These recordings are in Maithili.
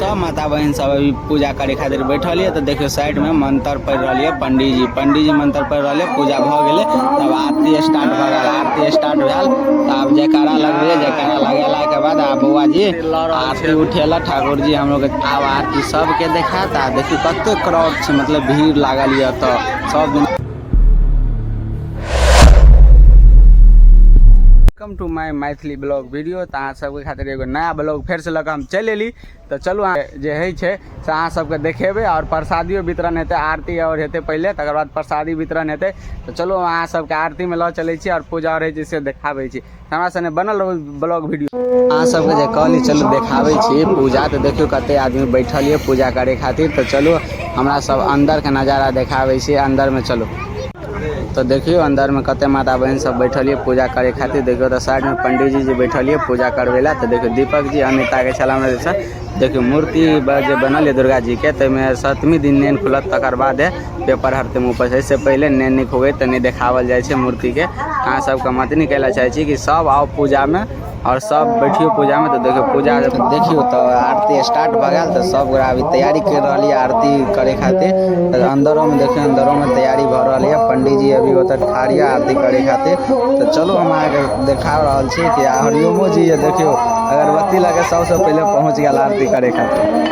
सब माता बहन सब अभी पूजा करे खातिर बैठल ये। तऽ देखियौ साइड में मंत्र पढ़ि रहल ये पंडीजी, पंडीजी मंत्र पढ़ि रहल ये। पूजा भऽ गेलै, तब आरती स्टार्ट भऽ गेल। आरती स्टार्ट भेल तऽ आब जयकारा लगबै, जयकारा लगेलाके बाद आब बौआ जी आरती उठेला ठाकुर जी हमलोग के। आब आरती सबके देखायत। आ देखियौ कते क्राउड छै, मतलब भीड़ लागल ये तऽ सब दिन। Welcome to my Maithili blog video. तऽ अहाँ सबके खातिर एगो नया ब्लॉग फेरसँ लऽ कऽ हम चलि एली। तऽ चलू अहाँ जे होइ छै से अहाँ सबके देखेबै आओर प्रसादियो वितरण हेतै, आरती आओर हेतै पहिले, तकर बाद प्रसादी वितरण हेतै। तऽ चलू अहाँ सबके आरतीमे लऽ चलै छी आओर पूजा आओर होइ छै से देखाबै छी। हमरा सने बनल रहू ब्लॉग वीडियो। अहाँ सबके जे कहली चलू देखाबै छी पूजा, तऽ देखियौ कते आदमी बैठल यऽ पूजा करे खातिर। तऽ चलू हमरा सब अन्दरके नजारा देखाबै छी, अन्दरमे चलू। तऽ देखियौ अन्दरमे कते माता बहिन सब बैठल यऽ पूजा करे खातिर। देखियौ तऽ साइडमे पंडीजी जी बैठल यऽ पूजा करबै लए। तऽ देखियौ दीपक जी अनिताके छल हमरा दिस। देखियौ मूर्ति जे बनल यऽ दुर्गा जी के, ताहिमे सप्तमी दिन नेन खुलत, तकर बाद पेपर हटतै मुँह पर। एहिसँ पहिले नेन नहि खुबै तऽ नहि देखावल जाइ छै मूर्तिके। अहाँ सबके मतनी कहै लए चाहै छी कि सब आउ पूजामे आओर सब बैठियो पूजामे। तऽ देखियौ पूजा देखियौ तऽ आरती स्टार्ट भऽ गेल। तऽ सब गोरा अभी तैयारी करि रहल यऽ आरती करे खातिर। तऽ अन्दरोमे देखियौ अन्दरोमे तैयारी भऽ रहल यऽ, पंडीजी अभी ओतऽ ठाढ़ यऽ आरती करे खातिर। तऽ चलू हम अहाँके देखा रहल छी कि हरिओमो जी यऽ, देखियौ अगरबत्ती लऽ कऽ सबसँ पहिले पहुँच गेल आरती करे खातिर।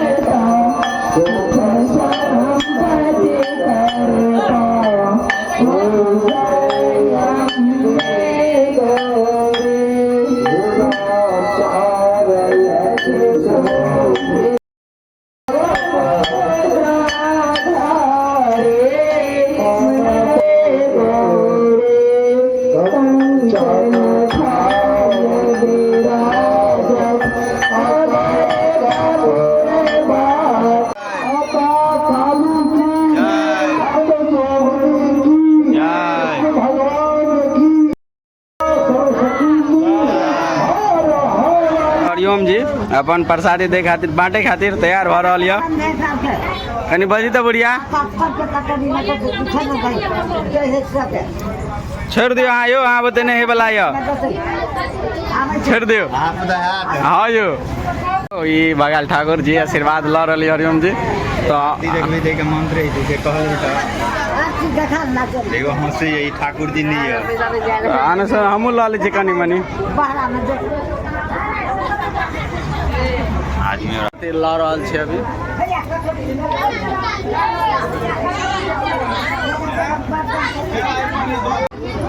हरिओम जी अपन प्रसादी दै खातिर बांटे खातिर तैयार भऽ रहल यऽ। कनि बजी तऽ बुढ़िया छोड़ि दियौ अहाँ यौ, अहाँ बुते नहि होइवला यऽ, छोड़ि दियौ। हाँ यौ, ई बगल ठाकुर जी आशीर्वाद लऽ रहल हरिओम जी। तऽ मंत्र कहल बेटा एगो हंसी ई ठाकुर जी नहीं है। आने सर हमहूँ लऽ लै छी कनि मनि। आदमी लऽ रहल छी अभी।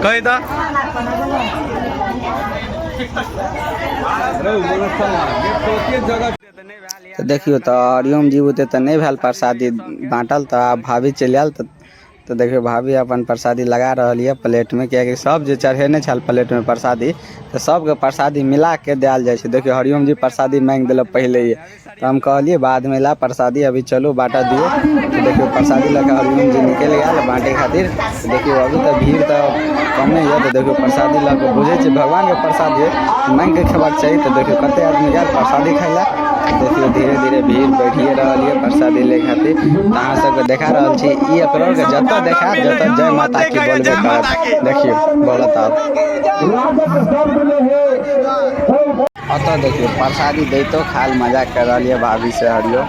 कही तऽ तऽ देखियौ तऽ हरिओम जी बुते तऽ नहि भेल प्रसादी बाँटल, तऽ आब भाभी चलि आयल। तऽ देखियौ भाभी अपन प्रसादी लगा रहल यऽ प्लेटमे, किएकि सब जे चढ़ेने छल प्लेटमे प्रसादी तऽ सबके प्रसादी मिलाके देल जाइ छै। देखियौ हरिओम जी प्रसादी माँगि देलक पहिले। तऽ हम कहलियै बादमे ला प्रसादी, अभी चलू बाँटऽ दियौ। तऽ देखियौ प्रसादी लऽ कऽ हरिओम जी निकलि गेल बाँटै खातिर। देखियौ अभी तऽ भीड़ तऽ कमे यऽ। तऽ देखियौ प्रसादी लऽ कऽ बुझै छियै भगवानके प्रसादी माँगिके खेबाक चाही। तऽ देखियौ कते आदमी गेल प्रसादी खाइ लए। देखियौ धीरे धीरे भीड़ बढ़िए रहल यऽ प्रसादी लै खातिर। तऽ अहाँ सबके देखा रहल छी ई एकरोके जतऽ देखायत जतऽ जय माता की बोलबे करत। देखियौ बोलत आब अतऽ देखियौ प्रसादी दैतो खाल मजाक कर रहल यऽ भाभी से हरियो।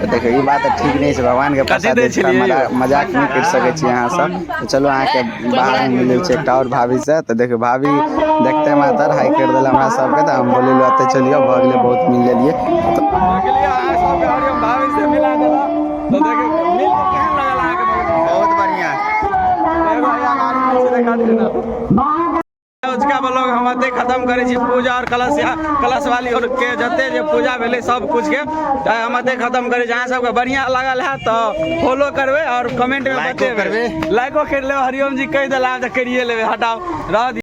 तऽ देखियौ ई बात तऽ ठीक नहि छै, भगवानके कथी प्रसाद दै दै छै छलियै यौ? मजाक नहि करि सकै छी अहाँ सब। तऽ चलू अहाँके बाहरमे मिलै छै एकटा आओर भाभी से। तऽ देखियौ भाभी देखते मातर हाइ करि देल हमरा सबके। तऽ हम बोललियै ओतऽ चलियौ, भऽ गेलै बहुत मिल लेलियै। देखलियै अहाँ सबके हरिओम भाभी से मिला देलक। तऽ देखियौ मिल कऽ केहन लागल अहाँके? बहुत बढ़िआँ। एगो हैया गाड़ी मे छै, देखा दियौ ने। अजुका ब्लॉग हम एतै खत्म करै छी। पूजा और कलश या कलश वाली और के जते जे पूजा भेलै सब कुछ के तऽ हम एतै खत्म करै छी। अहाँ सबके बढ़िया लागल है तऽ फॉलो करबै और कमेंट में लाइको बतेबै, करबै। लाइको कर लेबै। हरिओम जी कहि देला तऽ करिए लेबै, हटाओ रह दियौ।